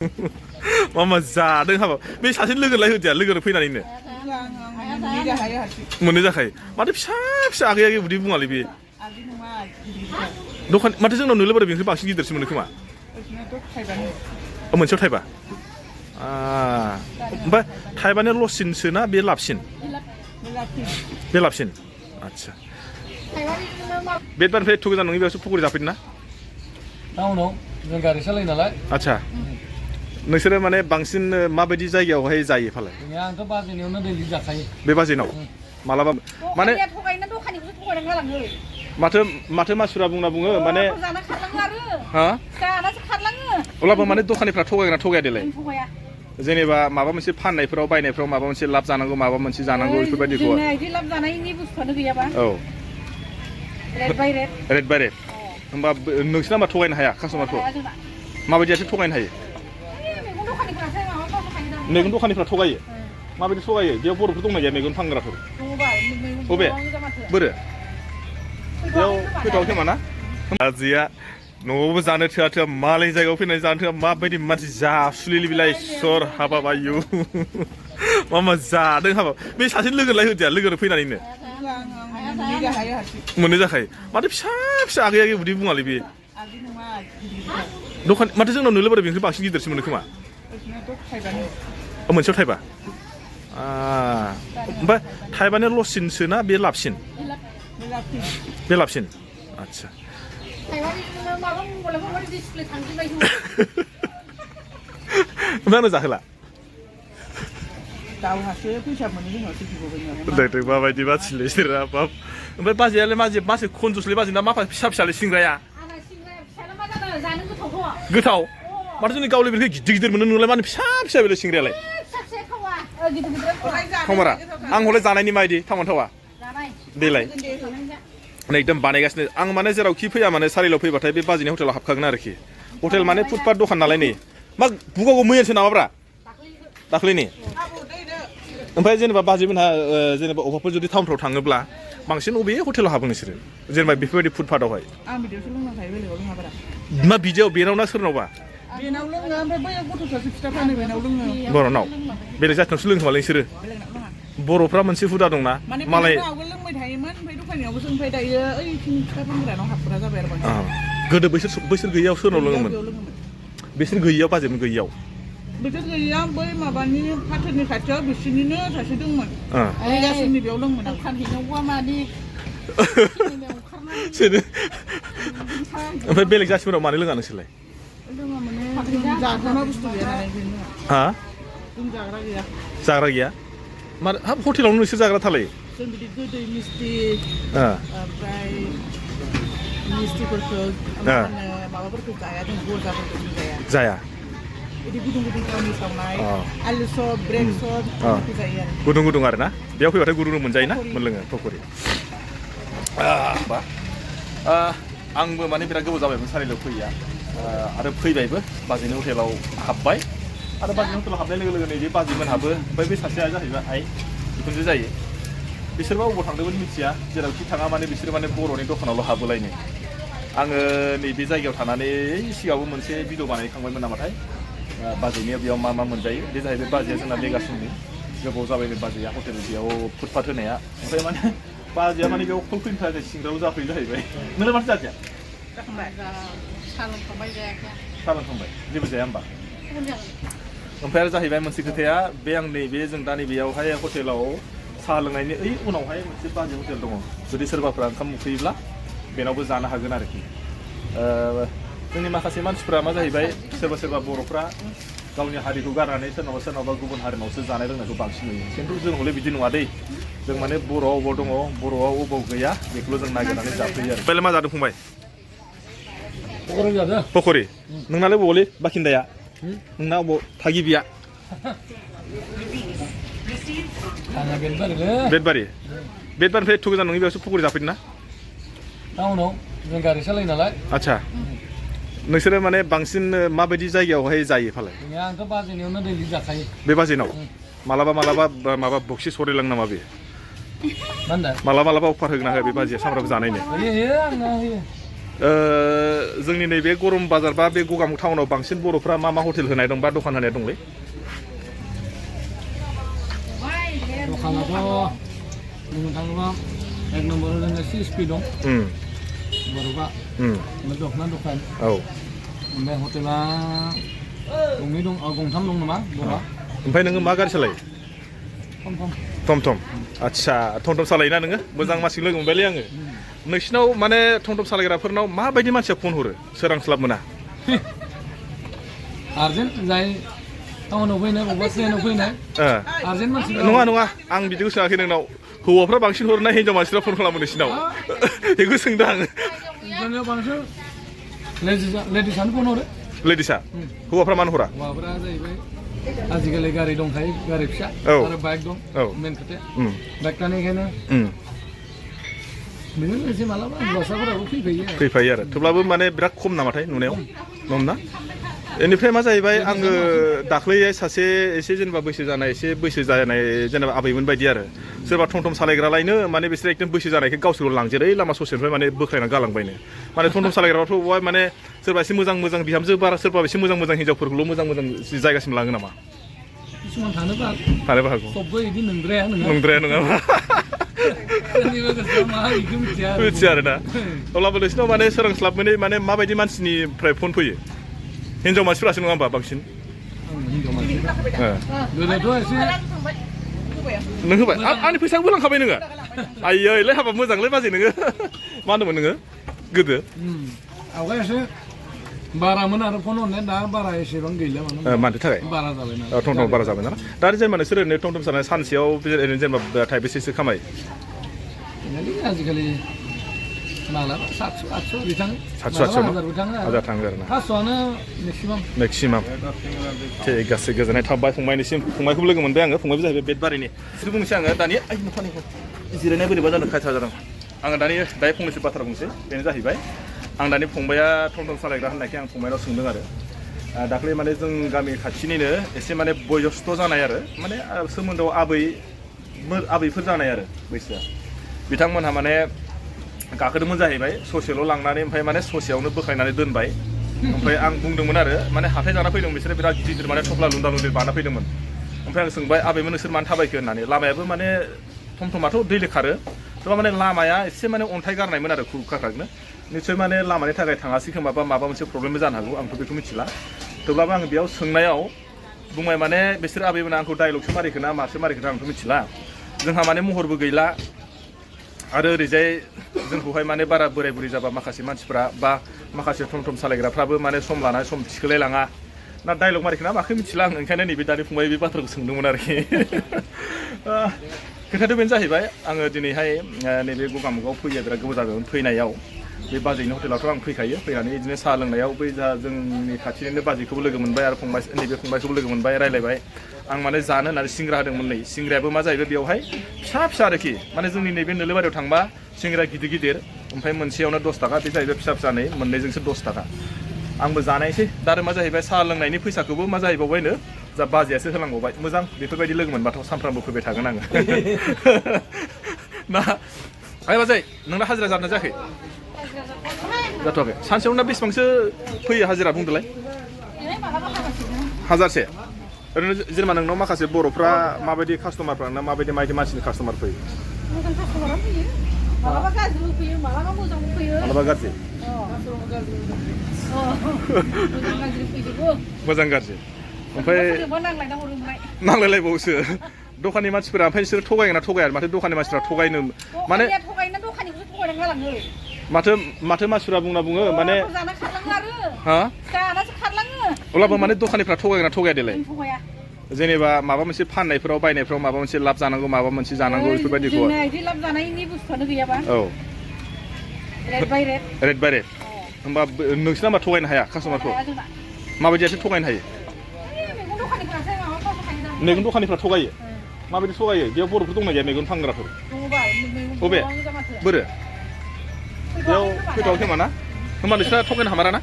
मा जादों हाबा बे सासे लोगोलाय होदिया लोगोनो फैनानैनो मोननो जाखायो माथो फिसा फिसा आगै आगै उदै बुङालै बे दखान माथो जोंनाव नुलाय बोरै बेनिख्रुइ बांसिन गिदिरसिन मोनो खोमा मोनसेयाव थाइबा ओमफ्राय थाइबानि लससिनसो ना बे लाबसिन बे लाबसिन आदसा बेदबारनिफ्राय एथ' गोजान नङि बेयावसो पकरि जाफैदों ना टाउनाव जों गारि सालायो नालाय आदसा नोंसोरो माने बांसिन माबायदि जायगायावहाय जायो फालाय आंथ' बाजिनायावनो दैलि जाखायो बे बाजिनाव मालाबा माने माथो मानसिफ्रा बुंना बुङो माने हा अब्लाबो माने दखानिफ्रा थगायगोना थगाया देलाय जेनेबा माबा मोनसे फाननायफ्राव बायनायफ्राव माबा मोनसे लाब जानांगौ माबा मोनसे जानांगौ बेफोरबायदिखौ लाब जानायनि बुस्थुआनो गैयाबा औ रेड बाय रेड होमबा नोंसिना मा थगायनो हाया कास्टमारखौ माबायदियासो थगायनो हायो मैगं दखानिफ्रा थगायो माबायदि थगायो बेयाव बर'फोर दंना गैया मैगं फानग्राफोर बबे बोरो बेयाव फैथ'वाखै खोमा ना बाजिया न'आवबो जानो थोआ थोआ मालायनि जायगायाव फैनानै जानो थोआ माबायदि मानसि जासुलिलि बिलाइ सर हाबाब आयु मा जादों हाबा बे सासे लोगोलाय होदिया लोगोनो फैनानैनो मोननो जाखायो माथो फिसा फिसा आगै आगै उदै बुङालै बे दखान माथो जोंनाव नुलाय बोरै बेनिख्रुइ बांसिन गिदिरसिन मोनो खोमा मोनसेयाव थाइबा ओमफ्राय थाइबानि लससिनसो ना बे लाबसिन बे लाबसिन आदसा ओमफ्राय आंनो जाहोला माबायदि बासिलै सोरा बाब ओमफ्राय बाजैयालाय मासे खनजुसलै बाजै ना मा फिसा फिसालै सिंग्राया गोथाव माथो जोंनि गावलि बेखौ गिदिर गिदिर मोनो नोंलाय मानो फिसा फिसा बेलाय सिंग्रायालाय थावमारा आं हले जानायनि मायदि थावन थावा देलाय एकदम बानायगासिनो आं माने जेरावखि फैया माने सारिलाव फैबाथाय बे बाजिनि हटेलाव हाबखागोन आरोखि हटेल माने फुटपाथ दखान नालाय नै मा बुगावगौ मैयासो नामाब्रा दाख्लैनि ओमफ्राय जेनेबा बाजिमोनहा जेनेबा अबावफोर जुदि टाउनफ्राव थाङोब्ला बांसिन अबे हटेलाव हाबो नोंसोरो जेनेबा बेफोरबायदि फुटपाथावहाय मा बिदियाव बेनाव ना सोरनावबा बर'नाव बेलेग जाथिनावसो लोङो खोमालै नोंसोरो बर'फ्रा मोनसे हुदा दंना मालाय गोदो बैसोर गैयियाव सोरनाव लोङोमोन बिसोर गैयियाव बाजेमोन गैयियाव बोथोर गैया बै माबानि फाथोरनि खाथियाव बिसिनिनो सासे दंमोन गासैनि बेयाव लोंमोन आं फानहैनांगौआ मानि ओमफ्राय बेलेग जाथिफोराव मानो लोङा नोंसोरलाय जाग्रा बुस्थु गैया नालाय हा जाग्रा गैया माने हाब हटेलावनो नोंसोर जाग्रा थालायो जों बिदि गोदै मिस्टि ओमफ्राय मिस्टिफोरखौ माबाफोरखौ जाया जों गजाफोरखौ जाया बिदि गुदुं गुदुं गावनि सावनाय आलु सब ब्रेड सब बेफोरखौ जायो आरो गुदुं गुदुं आरो ना बेयाव फैबाथाय गुदुं मोनजायोना मोनलोङो पकरि आंबो माने बिराद गोबाव जाबायमोन सारिलाव फैया आरो फैबायबो बाजिनि हटेलाव हाबबाय आरो बाजिनि हटेलाव हाबनाय लोगो लोगो नैबे बाजिमोनहाबो ओमफ्राय बे सासेया जाहैबाय आइ बिखुनजो जायो बिसोरबा अबाव थांदोंमोन मिथिया जेरावखि थाङा माने बिसोरो माने बर'नि दखानावल' हाबोलायनो आङो नैबे जायगायाव थानानै सिगाङावबो मोनसे भिडिअ बानायखांबायमोन नामाथाय बाजैनिया बेयाव मा मा मोनजायो बे जाहैबाय बाजैया जोंना मेगासिननि गोबाव जाबाय बाजैया हटेल बेयाव फुटपाथ होनाया ओमफ्राय माने बाजैया माने बेयाव कल फैनो थाखाय सिंग्राव जाफैयो जाहैबाय नोंलाय माथो जादिया साहा लोंखांबाय जेबो जाया होमबा ओमफ्राय आरो जाहैबाय मोनसे खोथाया बे आं नैबे जों दा नैबेयावहाय हटेलाव साहा लोंनायनि ओइ उनावहाय मोनसे बाजै हटेल दङ जुदि सोरबाफोरा ओंखाम उखैयोब्ला बेनावबो जानो हागोन आरोखि जोंनि माखासे मानसिफ्रा मा जाहैबाय सोरबा बर'फ्रा गावनि हारिखौ गारनानै सोरनावबा गुबुन हारिनावसो जानाय लोंनायखौ बांसिन नुयो खिन्थु जों हले बिदि नङा दै जों माने बर'आव अबाव दङ बर'आव अबाव गैया बेखौल' जों नागिरनानै जाफैयो आरो ओमफ्राय मा जादों फंबाय पकरि नोंनालाय बबावलै बाखिन्दाया नोंना अबाव थागिबिया बेदबारिनिफ्राय एथ' गोजान नङि बेयावसो पकरि जाफैदों ना टाउनाव जों गारि सालायो नालाय आदसा नोंसोरो माने बांसिन माबायदि जायगायावहाय जायो फालाय आंथ' बाजिनायावनो दैलि जाखायो बे बाजिनाव मालाबा माबा बक्सि सरिलां नामा बे मालाबा अफार होगोन ना होआ बे बाजिया सामफ्रामबो जानायनो जोंनि नैबे गरम बाजार बा बे गगामुग टाउनाव बांसिन बर'फ्रा मा मा हटेल होनाय दं बा दखान होनाय दंलै दखानाथ' बुंनो थाङोबा एक नम्बर जोंना CSP दं बर'बा दखना दखान औ ओमफ्राय हटेला गंनै दं गंथाम दं नामा बर'आ ओमफ्राय नोङो मा गारि सालायो थम टम आदसा टम सालायोना नोङो मोजां मानसि लोगो मोनबायलै आङो नोंसिनाव माने टम सालायग्राफोरनाव माबायदि मानसिया फन हरो सोरांस्लाब मोना आर्जेन्ट जाय टाउनाव फैनाय बबेबा ट्रेनाव फैनाय आर्जेन्ट मानसि नङा आं बिदिखौ सोङाखै नोंनाव हौवाफ्रा बांसिन हरोना हिनजाव मानसिफ्रा फन खालामो नोंसिनाव बेखौ सोंदों आङो जोंनियाव बांसिन लेडिसानो फन हरो लेडिसा हौवाफ्रा मानो हरा हौवाफ्रा जाहैबाय आजिखालि गारि दंखायो गारि फिसा आरो बाइक दं मेन खोथाया बाइक थानायखायनो बिदिनो एसे मालाबा हौवासाफोराबो फैफायो आरो थेवब्लाबो माने बिराद खम नामाथाय नुनायाव नङा बेनिफ्राय मा जाहैबाय आङो दाख्लै सासे एसे जेनेबा बैसो जानाय जेनेबा आबैमोन बायदि आरो सोरबा टम सालायग्रालायनो माने बिसोर एकदम बैसो जानायखौ गावसोरखौ लांजेरै लामा ससेनिफ्राय माने बोख्लायना गालांबायनो माने टम सालायग्राफ्राथ' बहाय माने सोरबा एसे मोजां बिहामजो बारा सोरबा एसे मोजां हिनजावफोरखौल' मोजां जायगासिम लाङो नामा किसुमान थानोबो हागौ सबबो बिदि नंद्राया नङा मिथिया आरो ना अब्लाबो नोंसिनाव माने सोरांस्लाब मोनै माने माबायदि मानसिनिफ्राय फन फैयो हिनजाव मानसिफोरासो नङा होमबा बांसिन नों होबाय आंनि फैसाखौबो लांखाबाय नोङो आइयै हाबाब मोजांलै बाजै नोङो मा होनोमोन नोङो गोदो आवगायसो बारामोन आरो फन हरनाया दा बारा एसेबां गैला मानि थाखाय बारा जाबाय ना टम बारा जाबाय ना दा जेनेबा नोंसोर ओरैनो टम सालायनाय सानसेयाव ओरैनो जेनेबा थाइबेसेसो खामाय आजिखालि मालाबा 700-800 बिथाङो 700-800 हाजार थाङो आरो ना 500आनो मेक्सिमाम ठीक আছে गोजोननाय थाबाय फंबायखौबो लोगो मोनबाय आङो फंबायबो जाहैबाय बेटबारिनि बिसोर बुंनोसै आङो दानि जिरायनाय बोरैबा जादों खायथा जादों आङो दायो फंनैसो बाथ्रा बुंसै बेनो जाहैबाय आं दानि फंबाया टम सालायग्रा होननायखाय आं फंबायनाव सोंदों आरो दाख्लै माने जों गामि खाथिनिनो एसे माने बयस्थ जानाय आरो माने सोमोन्दोआव आबैफोर जानाय आरो बैसोआ बिथांमोनहा माने गाखोदोंमोन जाहैबाय ससेल' लांनानै ओमफ्राय माने ससेयावनो बोख्लायनानै दोनबाय ओमफ्राय आं बुंदोंमोन आरो माने हाथाय जाना फैदों बिसोरो बिराद गिदिर माने थफ्ला लुन्दा बाना फैदोंमोन ओमफ्राय आं सोंबाय आबैमोन नोंसोर मानो थाबायखो होननानै लामायाबो माने टमटमाथ' दैलि खारो थेवबा माने लामाया एसे माने अन्थाइ गारनायमोन आरो खुखाख्रानो निस्सय माने लामानि थाखाय थाङासै खोमा बा माबा मोनसे प्रब्लेमबो जानो हागौ आंथ' बेखौ मिथिला थेवब्लाबो आं बेयाव सोंनायाव बुंबाय माने बिसोर आबैमोना आंखौ डाइलगसो मारिखो ना मासो मारिखो आंथ' मिथिला जोंहा माने महरबो गैला आरो ओरैजाय जोंखौहाय माने बारा बोराय बुरै जाबा माखासे मानसिफ्रा बा माखासे टम सालायग्राफ्राबो माने सम लानानै सम थिखोलायलाङा ना डाइलग मारिखो ना माखौ मिथिला आं ओंखायनो नैबे दानि फंबाय बे बाथ्राखौ सोंदोंमोन आरोखि खोथायाथ' बेनो जाहैबाय आङो दिनैहाय नैबे गगामुगाव फैयो बिराद गोबाव जाबाय फैनायाव बे बाजैनि हटेलावथ' आं फैखायो फैनानै बिदिनो साहा लोंनायाव बै जा जोंनि खाथिनिनो बाजैखौबो लोगो मोनबाय आरो नैबे फंबायखौबो लोगो मोनबाय रायलायबाय आं माने जानो होननानै सिंग्रा होदोंमोन नै सिंग्रायाबो मा जाहैबाय बेवहाय फिसा आरोखि माने जोंनि नैबे नोलोबारियाव थांबा सिंग्रा गिदिर ओमफ्राय मोनसेयावनो 10 थाखा बे जाहैबाय फिसा नै मोननैजोंसो 10 थाखा आंबो जानायसै दा आरो मा जाहैबाय साहा लोंनायनि फैसाखौबो मा जाहैबावबायनो जा बाजैयासो होलांबावबाय मोजां बेफोरबायदि लोगो मोनबाथ' सानफ्रामबो फैबाय थागोन आङो ना आइ बाजै नोंना हाजिरा जादोंना जायाखै जाथ'वाखै सानसेयाव ना बेसेबांसो फैयो हाजिरा बुंदोलाय 1000से ओरैनो जेनेबा नोंनाव माखासे बर'फ्रा माबायदि कास्टमारफ्रा ना माबायदि मानसिनि कास्टमार फैयो मोजां कास्टमारा फैयो मालाबा गाज्रिबो फैयो मालाबा मोजांबो फैयो मालाबा गाज्रि मोजां गाज्रि ओमफ्राय नांलायलायबावोसो दखाननि मानसिफोरा ओमफ्राय बिसोर थगायगोन ना थगाया माथो दखाननि मानसिफोरा थगायनो माने माथो मानसिफोरा बुङो माने अब्लाबो माने दखानिफ्रा थगायगोन ना थगाया देलाय जेनेबा माबा मोनसे फाननायफ्राव बायनायफ्राव माबा मोनसे लाब जानांगौ माबा मोनसे जानांगौ बेफोरबायदिखौ लाब जानायनि बुस्थुआनो गैयाबा औ रेट बाय रेट होमबा नोंसिना होमबा थगायनो हाया कास्टमारखौ माबायदियासो थगायनो हायो मैगं दखानिफ्रा थगायो माबायदि थगायो बेयाव बर'फोर दंना गैया मैगं फानग्राफोर बबे बोरो बेयाव फैथ'वाखै खोमा ना होमबा नोंसिना थगायनो हामारा ना